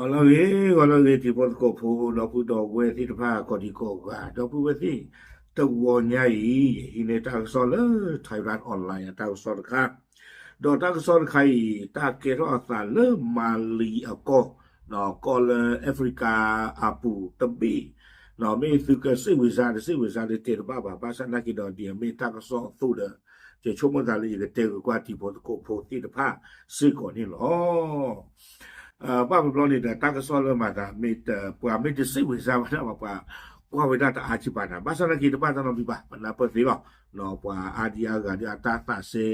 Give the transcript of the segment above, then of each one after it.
ဂီၤလၢအဂ့ၤ ဂီၤလၢအဂ့ၤ တံၤဖိသကိးဖိ ဒီပုၢ်ဒီဝဲၢ်သ့ၣ်တဖၣ် ကိးဒံကိးဂၤ ဒီပုၢ်ဝဲၢ်သ့ၣ်, တဂီၤညါအံၤ ယဟံးန့ၢ်တၢ်ကစီၣ်လၢ Thairath Online အတၢ်ကစီၣ်တခါ, ဒီးတၢ်ကစီၣ်တခါအံၤ တၢ်ကဲထီၣ်အသးလၢ Mali အကီၢ်, ကီၢ်လၢ Africa အပူၤတဘ့ၣ်, မ့ၢ်သုကစံးဝဲစါ တစံးဝဲစါ တတဲတဘၣ်ဘၣ်, ဘၣ်ဆၣ်နာ်က့ဒီး ဒ်အမ့ၢ်တၢ်ကစီၣ်အသိးဒီး ယဆိကမိၣ်သးလၢယကတဲဂ့ၤကွၢ်တံၤဖိသကိးဖိသ့ၣ်တဖၣ်စ့ၢ်ကီးန့ၣ်လီၤ. ဘၣ်ဘျီဘျီန့ၣ်ဒီး တၢ်ကစီၣ်လၢမၤသး မ့ၢ်တ, ပှၤမ့ၢ်တစံးဝဲစါဝဲဒၣ်ဘၣ် ပှၤကွၢ်ဝဲဒၣ်တအါကံပၤနၤ, ဘၣ်ဆၣ်နာ်က့တဘၣ်တၢ်နီတမံၤဘၣ်, ပနၢ်ပၢၢ်သ့လီၤ. ပှၤအါဒံအါဂၤဒီးအတၢ်သးစဲ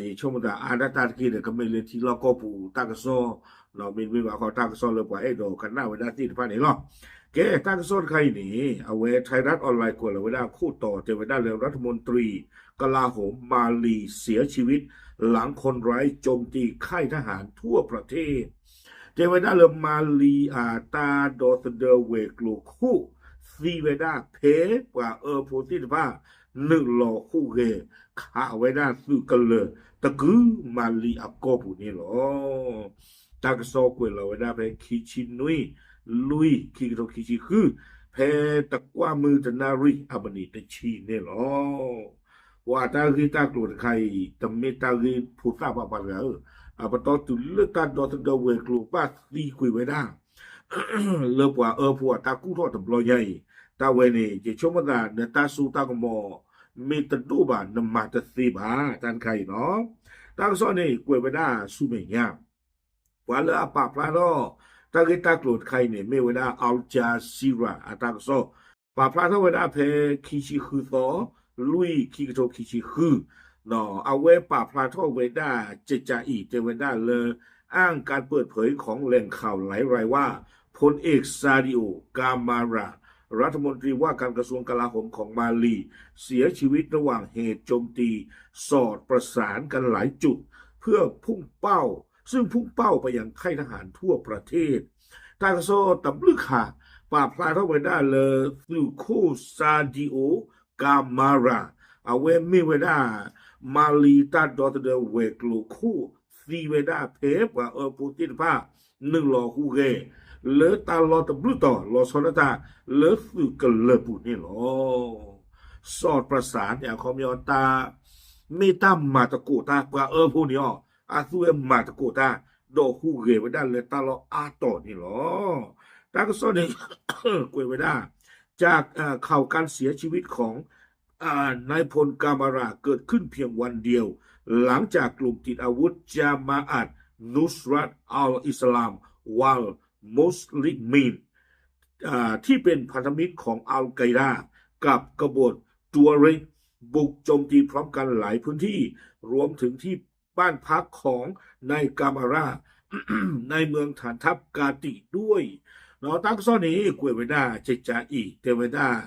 ယဆိကမိၣ်သးအါဒၣ်တၢ်တက့ၢ်ဒီး ကမ့ၢ်လၢထံလီၢ်ကီၢ်ပူၤတၢ်ကစီၣ်, မ့တမ့ၢ်ဘၣ်ဃီတၢ်ကစီၣ်လၢပှၤအဲၣ်ဒိးကနၣ်ဝဲဒၣ်သ့ၣ်တဖၣ်န့ၣ်လီၤ. ကဲ တၢ်ကစီၣ်တခါအံၤန့ၣ် အဝဲ Thairath Online ကွဲးလီၤဝဲဒၣ်အခိၣ်တီတဲဝဲဒၣ်လၢ รัฐมนตรีกลาโหมมาลีเสียชีวิต หลังคนร้ายโจมตีค่ายทหารทั่วประเทศ တဲဝဲဒၣ်လၢ မၤလံအတၢ်ဒီသဒၢဝဲၤကျိၤခိၣ် သံဝဲဒၣ်ဖဲပှၤအၢဖိသ့ၣ်တဖၣ် နုာ်လီၤဟူးဂဲၤ ခးဝဲဒၣ်သုးကလၢၤ တကုၤမၤလံအကီၢ်ပူၤန့ၣ်လီၤ. တၢ်ကစီၣ်ကွဲးလီၤဝဲဒၣ်ဖဲခံဆံနွံ လွံၢ် ခံကထိခံဆံဃု, ဖဲတကွၢ်မုၢ်တနၣ်ရံၣ်အမံးနံးတဆံန့ၣ်လီၤ. ပှၤတၢ်ဂ့ၢ်တၢ်ကျိၤတခါအံၤ တမ့ၢ်တၢ်ဂ့ၢ်ဖိသၣ်ဘၣ်ပှၤတဂၤဧၢ, အပတီၢ်တုၤလၢတၢ်ဒီသဒၢဝဲၤကျိၤဘၣ်သံကွံာ်ဝဲဒၣ် လၢပှၤအၢဖိအတၢ်ကူၣ်ထီၣ်တဘျီညါအံၤ, တၢ်ဝဲန့ၣ် ယဆိကမိၣ်သး နတၢ်စိတၢ်ကမီၤ မ့ၢ်တဒိၣ်ဘၣ် နမၤတသ့ဘၣ် တၢ်တခါအံၤလီၤ. တၢ်ကစီၣ်န့ၣ် ကွဲးဝဲဒၣ်ဆူမဲာ်ညါ ပှၤလၢအပာ်ဖျါထီၣ် တၢ်ဂ့ၢ်တၢ်ကျိၤတခါအံၤန့ၣ် မ့ၢ်ဝဲဒၣ် Al Jazeera အတၢ်ကစီၣ်, ပာ်ဖျါထီၣ်ဝဲဒၣ်ဖဲခံဆံဃုသီ လွံၢ် ခံကထိခံဆံဃု, အဝဲပာ်ဖျါထီၣ်ဝဲဒၣ်ကကးအံၤ တဲဝဲဒၣ်လၢ อ้างการเปิดเผยของแหล่งข่าวหลายรายว่า พลเอกซาดิโอ กามารา รัฐมนตรีว่าการกระทรวงกลาโหมของมาลี เสียชีวิตระหว่างเหตุโจมตี สอดประสานกันหลายจุด เพื่อพุ่งเป้า ซึ่งพุ่งเป้าไปยังค่ายทหารทั่วประเทศ တၢ်ကစီၣ်တဘျုးခါ ပာ်ဖျါထီၣ်ဝဲဒၣ်လၢ သုးခိၣ်စၤဒံအိ ကၤမၤရၤ အဝဲမ့ၢ်ဝဲဒၣ် မၤလံတၢ်ဒီသဒၢဝဲၤကျိၤခိၣ် သံဝဲဒၣ်ဖဲပှၤအၢဖိသ့ၣ်တဖၣ် နုာ်လီၤဟူးဂဲၤ လၢတၢ်လီၢ်တဘျုးတီၤ လီၤဆီဒၣ်တၢ် လၢသုးကလၢၤပူၤန့ၣ်လီၤ. စီၣ်ပြစၢ်န့ၣ် အခီပညီတၢ် မ့ၢ်တၢ်မၤသကိးတၢ် ပှၤအၢဖိန့ၣ်အီၤ အသူဝဲမၤသကိးတၢ် ဒီးဟူးဂဲၤဝဲဒၣ်လၢတၢ်လီၢ်အါတီၤန့ၣ်လီၤ. တၢ်ကစီၣ်န့ၣ် ကွဲးဝဲဒၣ် จากข่าวการเสียชีวิตของ นายพลกามาราเกิดขึ้นเพียงวันเดียว หลังจากกลุ่มติดอาวุธ จามาอัต นุสรัต อัล อิสลาม วัล มุสลิมิน ที่เป็นพันธมิตรของอัลไกดา กับกบฏ ตัวเร็ก บุกโจมตีพร้อมกันหลายพื้นที่ รวมถึงที่บ้านพักของนายกามารา ในเมืองฐานทัพกาติด้วย တၢ်ကစီၣ်န့ၣ် ကွဲးဝဲဒၣ် ကကးအံၤ တဲဝဲဒၣ်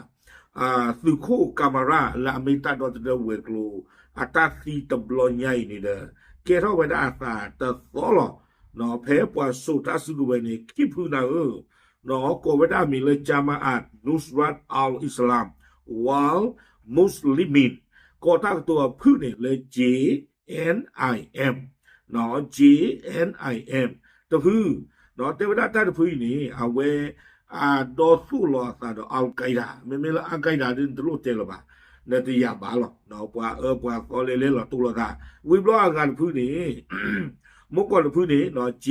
သုးခိၣ်ကၤမၤရၣ် လၢအမ့ၢ်တၢ်ဒီသဒၢဝဲၤကျိၤ အတၢ်သံတဘျီညါအံၤန့ၣ်ဒီး ကဲထီၣ်ဝဲဒၣ်အသးတသီလီၤ. ဖဲပှၤစိာ်တၢ်စုကဝဲၤန့ၣ် ခံဖုနၤဧၢ, ကိးဝဲဒၣ်အမံၤလၢ Jamaat Nusrat al-Islam Wal Muslimin ကိးတၢ်ကတိၤအဖုၣ်န့ၣ်လၢ J N I M, J N I M တဖု, တဲဝဲဒၣ်တၢ်တဖုအံၤန့ၣ် အဝဲ အဒီသိၣ်လီၤအသးဒီး al Qaeda မ့မ့ၢ်လၢ al Qaeda ဒ်နတလိၣ်တဲလၢၤဘၣ်, နတယာ်ဘၣ်လီၤ. ပှၤအၢပှၤသီလဲၤလဲၤလီၤတိၢ်လီၤသး, ဝံၤဘျီအဂၤတဖုန့ၣ် မ့ၢ်ကီၢ်တဖုန့ၣ် J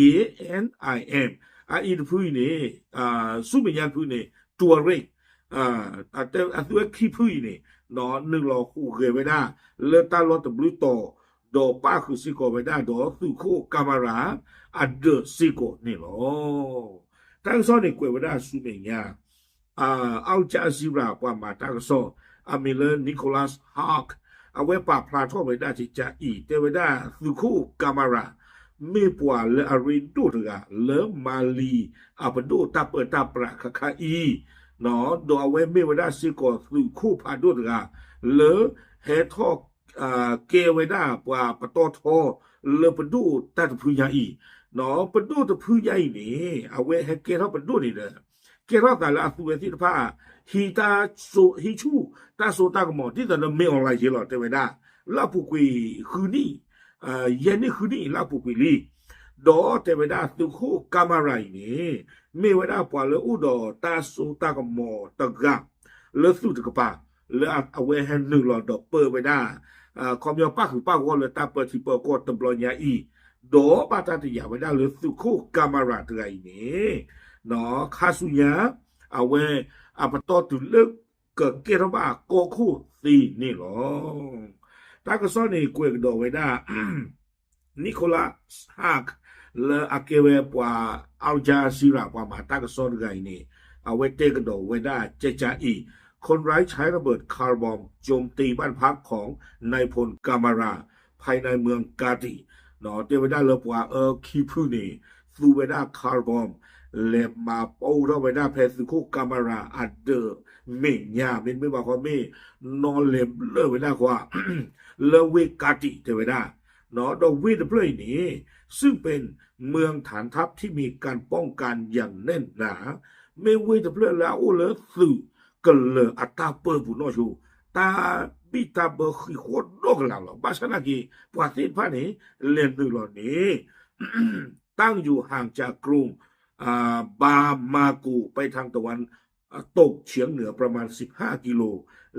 N I M အအံၤတဖုအံၤန့ၣ် ဆူမဲာ်ညါတဖုန့ၣ် Tuareg အသုဝဲခံဖုအံၤန့ၣ် နုာ်လီၤဟူးဂဲၤဝဲဒၣ် လၢတၢ်လီၢ်တဘျုးတီၤ ဒီးပၣ်ဃုာ်စ့ၢ်ကီးဝဲဒၣ်ဒီးသုးခိၣ်ကၤမၤရၣ် အဒၢးစ့ၢ်ကီးန့ၣ်လီၤ. တၢ်ကစီၣ်န့ၣ်ကွဲးဝဲဒၣ်ဆူမဲာ်ညါ Al Jazeera ပှၤမၤတၢ်ကစီၣ် အမံၤလၢ Nicholas Hawk အဝဲပာ်ဖျါထီၣ်ဝဲဒၣ်ကကးအံၤ တဲဝဲဒၣ်သုးခိၣ်ကၤမၤရၣ် မ့ၢ်ပှၤလၢအရ့ဒိၣ်တဂၤ လၢမၤလံအပဒိၣ်တၢ်ပၢတၢ်ပြးခါခါအံၤ, ဒီးအဝဲမ့ၢ်ဝဲဒၣ်စ့ၢ်ကီးသုးခိၣ်ဖးဒိၣ်တဂၤ လၢဟဲထီၣ် ကဲဝဲဒၣ်ပှၤပတီၢ်ထီ လၢပဒိၣ်တၢ်တဖုညါအံၤ, ပဒိၣ်တဖုညါအံၤန့ၣ် အဝဲဟဲကဲထီၣ်ပဒိၣ်န့ၣ်ဒီး ကဲထီၣ်သးလၢအသုဝဲသ့ၣ်တဖၣ် ဟံးတၢ် ဟံးဆူၣ်တၢ်စိတၢ်ကမီၤ ဒ်သိးဒီး မ့ၢ်အီၤလၢယ့လီၤ တဲဝဲဒၣ် လၢအပူၤကွံာ်ဃုနံၣ်, ယဲၢ်နံၣ်ဃုနံၣ်အံၤ လၢအပူၤကွံာ်လံ. ဒီးတဲဝဲဒၣ်သုးခိၣ်ကၤမၤရၤအံၤန့ၣ် မ့ၢ်ဝဲဒၣ်ပှၤလၢအိၣ်ဒီးတၢ်စိတၢ်ကမီၤတဂၤ လၢသုးတကပၤ လၢအဝဲဟဲနုာ်လီၤဒီးပၢဝဲဒၣ် ခီပညီပၣ်ဃုာ်ပၣ်ဂီၢ်လၢတၢ်ပၢထံပၢကီၢ်တဘျီညါအံၤ, ဒီးဘၣ်တၢ်တယာ်ဝဲဒၣ်လၢသုးခိၣ်ကၤမၤရၤတဂၤအံၤန့ၣ် ခါဆူညါ အဝဲအပတီၢ်တုၤလၢကကဲထီၣ်ဘၣ်ကီၢ်ခိၣ်သ့န့ၣ်လီၤ. တၢ်ကစီၣ်န့ၣ်ကွဲးကဒီးဝဲဒၣ် Nicholas Haque လၢအကဲဝဲပှၤ Al Jazeera ပှၤမၤတၢ်ကစီၣ်တဂၤအံၤန့ၣ် အဝဲတဲကဒီးဝဲဒၣ်ကကါအံၤ คนร้ายใช้ระเบิดคาร์บอมโจมตีบ้านพักของนายพลกำมะระ ภายในเมืองกาติ တဲဝဲဒၣ်လၢပှၤအၢခံဖုန့ၣ် သူဝဲဒၣ် carbon လဲၤမၤပိၢ်ထီၣ်ဝဲဒၣ်ဖဲသုးခိၣ်ကၤမၤရၤအဒၢးမဲာ်ညါ မ့တမ့ၢ်ဘၣ်ဃီမ့ၢ် နီၣ်လဲၤဘျၢၣ်ဝဲဒၣ်ဃီ လၢဝ့ၢ်ကါတံာ်တဲဝဲဒၣ်, ဒီးဝ့ၢ်တဖျၢၣ်အံၤန့ၣ် ซึ่งเป็นเมืองฐานทัพที่มีการป้องกันอย่างแน่นหนา မ့ၢ်ဝ့ၢ်တဖျၢၣ်လၢအအိၣ်လၢသုးကလၢၤအတၢ်ပၢပူၤနီၣ်ဆိ တၢ်ဘံၣ်တၢ်ဘၢဃံးဃီၣ်ဒီကလးလီၤ. ဘၣ်ဆၣ်သနာ်က့ ပှၤသ့ၣ်တဖၣ်န့ၣ် လဲၤနုာ်လီၤန့ၣ် ตั้งอยู่ห่างจากกรุง บามาโก ไปทางตะวันตกเฉียงเหนือประมาณสิบห้ากิโล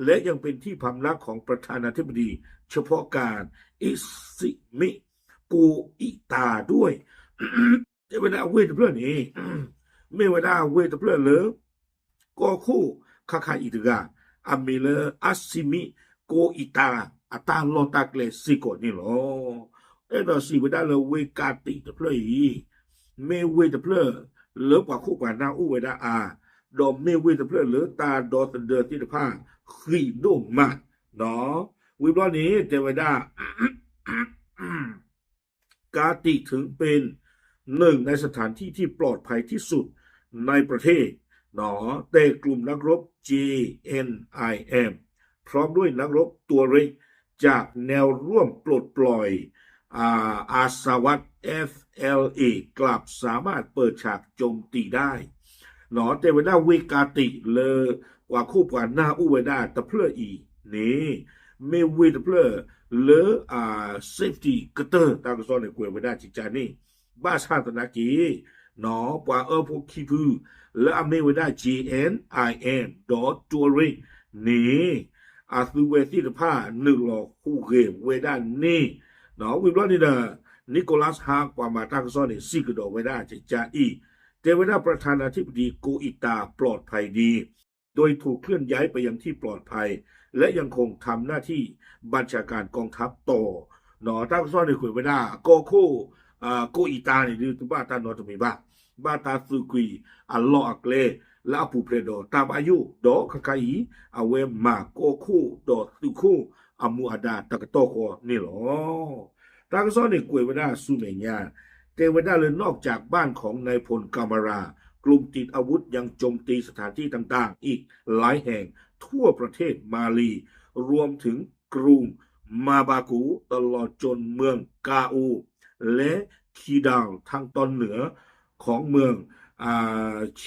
และยังเป็นที่พำนักของประธานาธิบดีเฉพาะการอิสิมิโกอิตาด้วย တဲဝဲဒၣ်ဝ့ၢ်တဖျၢၣ်န့ၣ် မ့ၢ်ဝဲဒၣ်ဝ့ၢ်တဖျၢၣ်လၢ ကီၢ်ခိၣ်ခါခါအံၤတဂၤ အမံၤလၢ အစံမံ ကိအံတၢ အတၢ်လီၢ်တၢ်ကျဲစ့ၢ်ကီးန့ၣ်လီၤ. အဲၣ်ဒိးစံးဝဲဒၣ်လၢဝ့ၢ်ကါတံာ်တဖျၢၣ်အံၤ မ့ၢ်ဝ့ၢ်တဖျၢၣ်လၢပှၤခိၣ်ပှၤနၢ်အိၣ်ဝဲဒၣ်အါ, ဒီးမ့ၢ်ဝ့ၢ်တဖျၢၣ်လၢတၢ်ဒီသဒၢသ့ၣ်တဖၣ်ဃံးဒိၣ်မး, ဝံၤဘျီန့ၣ် တဲဝဲဒၣ် กาติกถึงเป็นหนึ่งในสถานที่ที่ปลอดภัยที่สุดในประเทศ แต่กลุ่มนักรบ เจ เอ็น ไอ เอ็ม พร้อมด้วยนักรบตัวเล็กจากแนวร่วมปลดปล่อยอาสาวัต เอฟ แอล เอ กลับสามารถเปิดฉากโจมตีได้ တဲဝဲဒၣ်ဝ့ၢ်ကါတံာ်လၢ ပှၤခိၣ်ပှၤနၢ်အိၣ်ဝဲဒၣ်တဖျၢၣ်အံၤန့ၣ် မ့ၢ်ဝ့ၢ်တဖျၢၣ်လၢ safety ကတၢၢ် တၢ်ကစီၣ်န့ၣ်ကွဲးဝဲဒၣ်ကကါန့ၣ် ဘၣ်ဆၣ်သနာ်က့ ပှၤအၢဖိခံဖု လၢအမ့ၢ်ဝဲဒၣ် JNIM ဒီး Tuareg န့ၣ် အသုဝဲသ့ၣ်တဖၣ်နုာ်လီၤဟူးဂဲၤဝဲဒၣ်န့ၣ် ဝံၤဘျီန့ၣ်ဒီး Nicholas Haque ပှၤမၤတၢ်ကစီၣ်န့ၣ် စံးကဒီးဝဲဒၣ်ကကါအံၤ တဲဝဲဒၣ် ประธานาธิบดีโกอิตา ปลอดภัยดี โดยถูกเคลื่อนย้ายไปยังที่ปลอดภัย และยังคงทำหน้าที่บัญชาการกองทัพต่อ တၢ်ကစီၣ်န့ၣ်ကွဲးဝဲဒၣ် ကီၢ်ခိၣ် ကိအံတၢန့ၣ်ဒုး တဘၣ်တၢ်နီတမံၤဘၣ်, ဘၣ်တၢ်သုးကွံာ်အလီၢ်အကျဲ လၢအပူၤဖျဲးဒီးတၢ်ဘၣ်ယိၣ် ဒီးခါခါအံၤ အဝဲမၤကီၢ်ခိၣ်ဒီးသုးခိၣ်အမူးအဒါတကတီၢ်ဃီန့ၣ်လီၤ. တၢ်ကစီၣ်န့ၣ်ကွဲးဝဲဒၣ်ဆူမဲာ်ညါ တဲဝဲဒၣ်လၢ นอกจากบ้านของนายพลกำมะระ กลุ่มติดอาวุธยังโจมตีสถานที่ต่างๆอีกหลายแห่งทั่วประเทศมาลี รวมถึงกรุงมาบากู ตลอดจนเมืองกาอู และคีดาลทางตอนเหนือของเมืองเช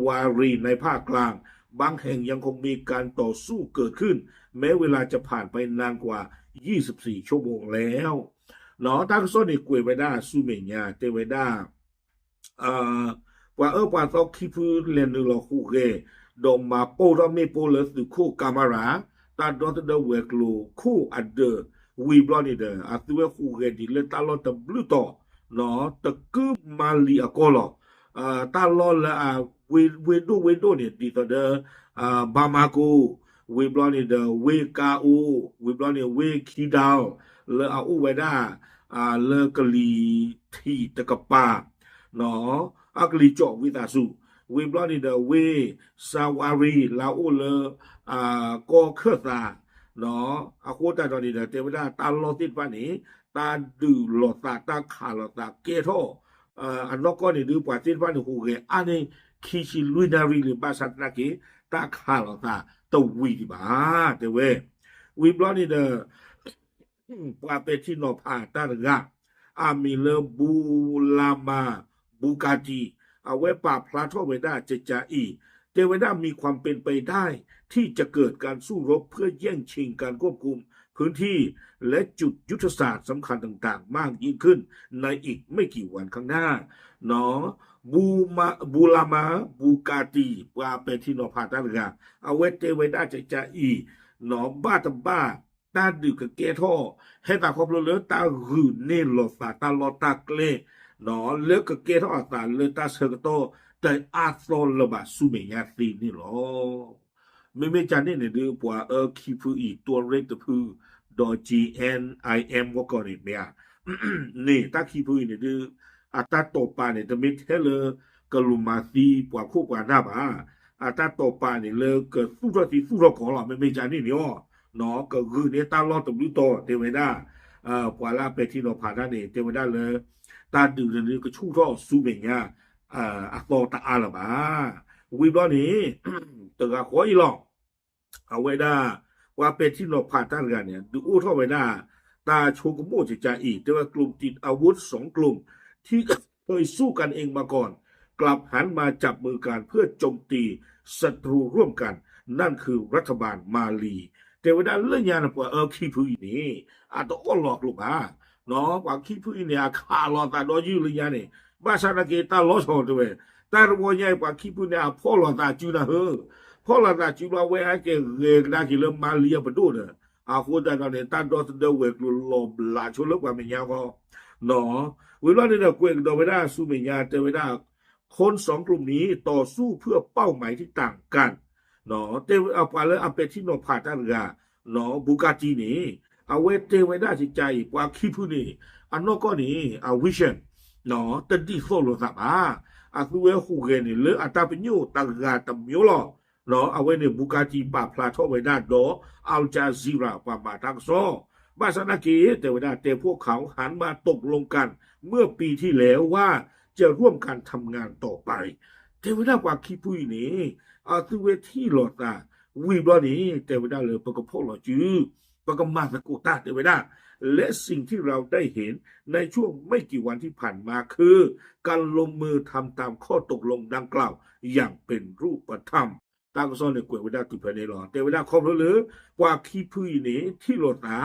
วารีในภาคกลาง บางแห่งยังคงมีการต่อสู้เกิดขึ้น แม้เวลาจะผ่านไปนานกว่ายี่สิบสี่ชั่วโมงแล้ว တၢ်ကစီၣ်န့ၣ်ကွဲးဝဲဒၣ်ဆူမဲာ်ညါ တဲဝဲဒၣ် ပှၤအၢပှၤသီခံဖုလဲၤနုာ်လီၤဟူးဂဲၤ ဒီးမၤပိၢ်ထီၣ်မ့ၣ်ပိၢ်လၢသုးခိၣ်ကၤမၤရၤ တၢ်ဒီသဒၢဝဲၤကျိၤခိၣ်အဒၢး ဝံၤဘျီန့ၣ်ဒီး အသုဝဲဟူးဂဲၤဒံးလၢတၢ်လီၢ်တဘျုးတီၤ တကုမၤလံၤအကီၢ်လီၤ. တၢ်လီၢ်လၢအဝ့ၢ်ဒိၣ်ဝ့ၢ်ဒိၣ်န့ၣ် ဒ်သိးဒီး ဘၤမၤကူး, ဝံၤဘျီန့ၣ်ဒီး ဝ့ၢ်ကါအိ, ဝံၤဘျီန့ၣ် ဝ့ၢ်ခံဒါ လၢအအိၣ်ဝဲဒၣ် လၢကလံၤထံးတကပၤ အကလံၤကၠီၣ်ဝံသးစူၤ, ဝံၤဘျီန့ၣ်ဒီး ဝ့ၢ်စၤဝါရံ လၢအအိၣ်လၢ ကီၢ်ခၢၣ်သး အဃိသတးဒီးန့ၣ်ဒီး တဲဝဲဒၣ်တၢ်လီၢ်သ့ၣ်တဖၣ်န့ၣ် တၢ်ဒုးလိာ်သး တၢ်ခးလိာ်သးကဲထီၣ် အနီၢ်ကီၢ်န့ၣ်ဒုး ပှၤသ့ၣ်တဖၣ်န့ၣ် ဟူးဂဲၤအါန့ၢ်ခံဆံလွံၢ်နၣ်ရံၣ်လံ ဘၣ်ဆၣ်သနာ်က့ တၢ်ခးလိာ်သးတဝံၤဒံးဘၣ် တဲဝဲ. ဝံၤဘျီန့ၣ်ဒီး ပှၤပဲာ်ထံနီၤဖးတၢ်တဂၤ အမံၤလၢ ဘူလၤမၤ ဘူကၤတံ အဝဲပာ်ဖျါထီၣ်ဝဲဒၣ်ကကါအံၤ တဲဝဲဒၣ် มีความเป็นไปได้ที่จะเกิดการสู้รบเพื่อแย่งชิงการควบคุม พื้นที่และจุดยุทธศาสตร์สำคัญต่างๆ มากยิ่งขึ้นในอีกไม่กี่วันข้างหน้า เนาะ บูมา บูลามา บูกาตี ပှၤပဲာ်ထံနီၤဖးတၢ်တဂၤ အဝဲတဲဝဲဒၣ်ကကအံၤ เนาะ ဘၣ်တဘၣ် တၢ်ဒုးကကဲထီၣ် ဟဲသးခီဖျိလၢတၢ်ဂုာ်န့ၢ်လိာ်သး တၢ်လီၢ်တၢ်ကျဲ เนาะ လၢကကဲထီၣ်အသးလၢတၢ်ဆၢကတီၢ် တအါသီလၢၤဘၣ်ဆူမဲာ်ညါသ့န့ၣ်လီၤ. မ့မ့ၢ်ကန့ၣ်န့ၣ်ဒုး ပှၤအၢခံဖုအံၤ တူၣ်ရ့ၣ်တဖု ဒီး ကၠံၣ်အဲၣ်အၣ်အၣ်အၣ် မီၢ်ကီၢ်န့ၣ် မ့ၢ်ဧါ န့ၣ် တၢ်ခံဖုအံၤန့ၣ်ဒုး အတၢ်တိာ်ပာ်န့ၣ် တမ့ၢ်ထဲလၢကလူၤမၤသံပှၤခိၣ်ပှၤနၢ်ဘၣ်. အတၢ်တိာ်ပာ်န့ၣ်လၢကသူၣ်ထီၣ်သံသူၣ်ထီၣ်ကီၢ်လီၤ. မ့မ့ၢ်ကန့ၣ်န့ၣ်အီၤ ကဂုာ်န့ၢ်တၢ်လီၢ်တဘျုးတီၤ တဲဝဲဒၣ် ပှၤလၢအပဲာ်ထံနီၤဖးတၢ်န့ၣ် တဲဝဲဒၣ်လၢ တၢ်ဒုးန့ၣ်ကဆူၣ်ထီၣ်ဆူမဲာ်ညါ အသီတအါလၢၤဘၣ်. ဝံၤဘျီန့ၣ် တဂၤဃီအံၤလီၤ. အဝဲဒၣ် ပှၤပဲာ်ထံနီၤဖးတၢ်တဂၤန့ၣ် ဒုးအိၣ်ထီၣ်ဝဲဒၣ် တၢ်ဆိကမိၣ်ကကအံၤ တဲဝဲ กลุ่มติดอาวุธสองกลุ่มที่เคยสู้กันเองมาก่อน กลับหันมาจับมือกันเพื่อโจมตีศัตรูร่วมกัน นั่นคือรัฐบาลมาลี တဲဝဲဒၣ်လၢညါန့ၣ် ပှၤအၢခံဖုအံၤန့ၣ် အတအီၣ်လီၤကျိၤဘၣ်. ပှၤခံဖုအံၤန့ၣ် အခးလီၤသးဒီးယုၢ်လၢညါန့ၣ် ဘၣ်ဆၣ်သနာ်က့တၢ်လီၤဆီတဲဝဲ တၢ်တဝီညါအံၤ ပှၤခံဖုန့ၣ် အဖီၣ်လီၤသးစုနၤဧၢ, ဖီၣ်လီၤသးစုဘျီဝဲအက့ၤဂဲၤကဒါက့ၤလၢမၤလံအပဒိၣ်ဒီး အဃိသတးဒီးန့ၣ် တၢ်ဒီသဒၢဝဲၤကျိၤလီၤဘျးဆိလၢပှၤမဲာ်ညါဃီ ဝံၤဘျီန့ၣ်ဒီး ကွဲးကဒီးဝဲဒၣ်ဆူမဲာ်ညါ တဲဝဲဒၣ် คนสองกลุ่มนี้ต่อสู้เพื่อเป้าหมายที่ต่างกัน ပှၤလၢအပဲာ်ထံနီၤဖးတၢ်တဂၤ ဘူကၤတံန့ၣ် အဝဲတဲဝဲဒၣ်ကကအံၤ ပှၤခံဖုန့ၣ် အနီၢ်ကီၢ်န့ၣ် အ vision တဒ်သိးလိာ်သးဘၣ်. အသုဝဲဟူးဂဲၤန့ၣ် လၢအတၢ်ပညိၣ်တဂၤတမျိုးလီၤ. အဝဲန့ၣ် ဘူကၤတံ ပာ်ဖျါထီၣ်ဝဲဒၣ်ဒီး Al Jazeera ပှၤမၤတၢ်ကစီၣ် ဘၣ်ဆၣ်သနာ်က့ တဲဝဲဒၣ် แต่พวกเขาหันมาตกลงกันเมื่อปีที่แล้วว่าจะร่วมกันทำงานต่อไป တဲဝဲဒၣ်ပှၤခံဖုအံၤန့ၣ် အသုဝဲထံၣ်လိာ်သး ဝံၤဘျီန့ၣ် တဲဝဲဒၣ်လၢပကဖီၣ်လီၤစု ပကမၤသကိးတၢ် တဲဝဲဒၣ် และสิ่งที่เราได้เห็นในช่วงไม่กี่วันที่ผ่านมาคือการลงมือทำตามข้อตกลงดังกล่าวอย่างเป็นรูปธรรม တၢ်ကစီၣ်န့ၣ်ကွဲးဝဲဒၣ်တုၤဖဲန့ၣ်လီၤ. တဲဝဲဒၣ်ခီဖျိလၢ ပှၤခံဖုအံၤန့ၣ် ထံၣ်လိာ်သး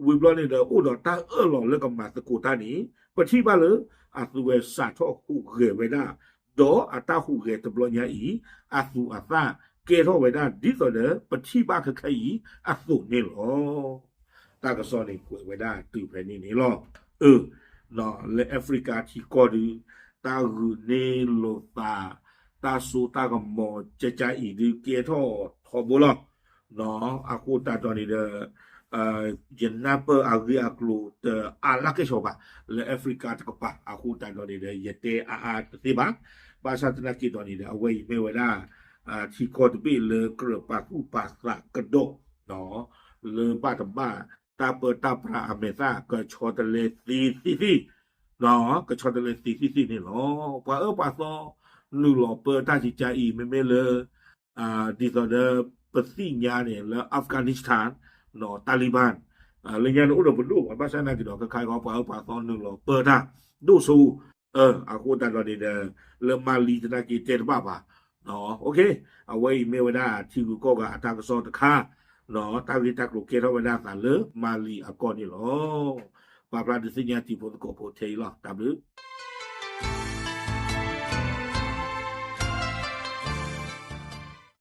ဝံၤဘျီန့ၣ်ဒီး အိၣ်ဒီးတၢ်အၢၣ်လီၤလၢကမၤသကိးတၢ်န့ၣ် ပထံၣ်ဘၣ်လၢ အသုဝဲစးထီၣ်ဟူးဂဲၤဝဲဒၣ် ဒီးအတၢ်ဟူးဂဲၤတဘျီညါအံၤ အသူးအသ့ၣ်ကဲထီၣ်ဝဲဒၣ် ဒ်သိးဒီးပထံၣ်ဘၣ်ခဲခဲအံၤအသိးန့ၣ်လီၤ. တၢ်ကစီၣ်န့ၣ်ကွဲးဝဲဒၣ်တုၤဖဲန့ၣ်န့ၣ်လီၤ. အၢ လၢ Africa ထံကီၢ်ဒုး တၢ်ဂုာ်န့ၢ်လိာ်သး တၢ်စိတၢ်ကမီၤ ကကအံၤဒုးကဲထီၣ်ထီဘိလီၤ. အဃိသတးဒီးန့ၣ်ဒီး ယနၢ်ပၢၢ်အဂ့ၢ်အကျိၤတအါလၢကဲၣ်ဆိးဘၣ် လၢ Africa တကပၤ အဃိသတးဒီးန့ၣ်ဒီး ယတဲအါအါတသ့ဘၣ်. ဘၣ်ဆၣ်သနာ်က့ဒီးန့ၣ်ဒီး အဝဲအံၤမ့ၢ်ဝဲဒၣ် ထံကီၢ်တဘ့ၣ်လၢကြၢးပာ်သူၣ်ပာ်သးကဒီး လၢဘၣ်တဘၣ် တၢ်ပၢတၢ်ပြးအမဲာ်သၣ် ကဆီတလဲသ့သ့သ့ ကဆီတလဲသ့သ့သ့န့ၣ်လီၤ. ပှၤအၢပှၤသီ နုာ်လီၤပၢတၢ်ကကအံၤ မ့မ့ၢ်လၢ ဒ်သိးဒီးပသ့ၣ်ညါန့ၣ် လၢ Afghanistan Taliban လၢညါန့ၣ်အိၣ်ဒီးပဒိၣ် ဘၣ်ဆၣ်သနာ်က့ဒီး ခဲခါအံၤ ပှၤအၢပှၤသီနုာ်လီၤပၢတၢ်ဒိၣ်စိ အဃိသတးဒီးန့ၣ်ဒီး လၢမၤလံသနာ်က့တဲတဘၣ်ဘၣ်. Okay အဝဲအံၤမ့ၢ်ဝဲဒၣ်ထံဂုၤကီၢ်ဂၤအတၢ်ကစီၣ်တခါ တၢ်ဂ့ၢ်တၢ်ကျိၤကဲထီၣ်ဝဲဒၣ်အသးလၢမၤလံအကီၢ်န့ၣ်လီၤ. ပာ်ဖျါဒုးသ့ၣ်ညါတံၤဖိသကိးဖိထဲအံၤလီၤ. တၢ်ဘျုး